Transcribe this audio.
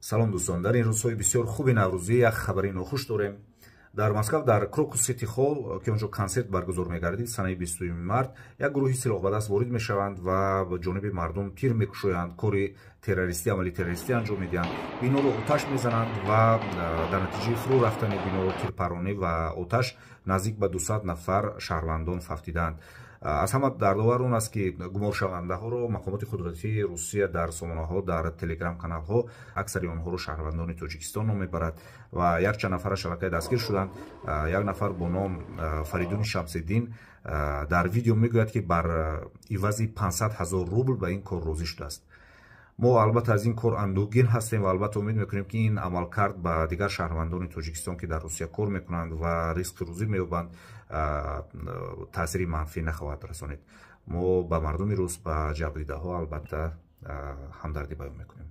Салом, дӯстон! Дар ин рӯзҳои бисёр хуби наврӯзӣ як хабари нохуш дорем. Дар Москав, дар Крокус Сити Холл, ки он ҷо консерт баргузор мегардид, санаи 20 март як гурӯҳи силоҳбадаст ворид мешаванд ва ба ҷониби мардум тир мекушоянд, кори террористӣ, амали террористӣ анҷом медиҳанд, биноро оташ мезананд ва дар натиҷаи фурӯ рафтани биноро, тирпаронӣ ва оташ наздик ба 200 нафар шаҳрвандон фавтиданд. Аз ҳама дардовар он аст, ки гумоншавандаҳоро мақомоти қудратии Русия дар сомонаҳо, дар телеграм каналҳо аксари онҳоро шаҳрвандони Тоҷикистон ном мебарад ва якчанд нафараш аллакай дастгир шуданд. Як нафар бо ном Фаридуни Шамсиддин дар видео мегӯяд, ки бар ивази 500 ҳазор рубл ба ин кор розӣ шудааст. Мо албатта аз ин кор андӯҳгин ҳастем ва албатта умед мекунем, ки ин амалкард ба дигар шаҳрвандони Тоҷикистон, ки дар Русия кор мекунанд ва ризқи рӯзӣ меёбанд, таъсири манфӣ нахоҳад расонид. Мо ба мардуми рус, ба ҷабрдидаҳо албатта ҳамдардӣ баён мекунем.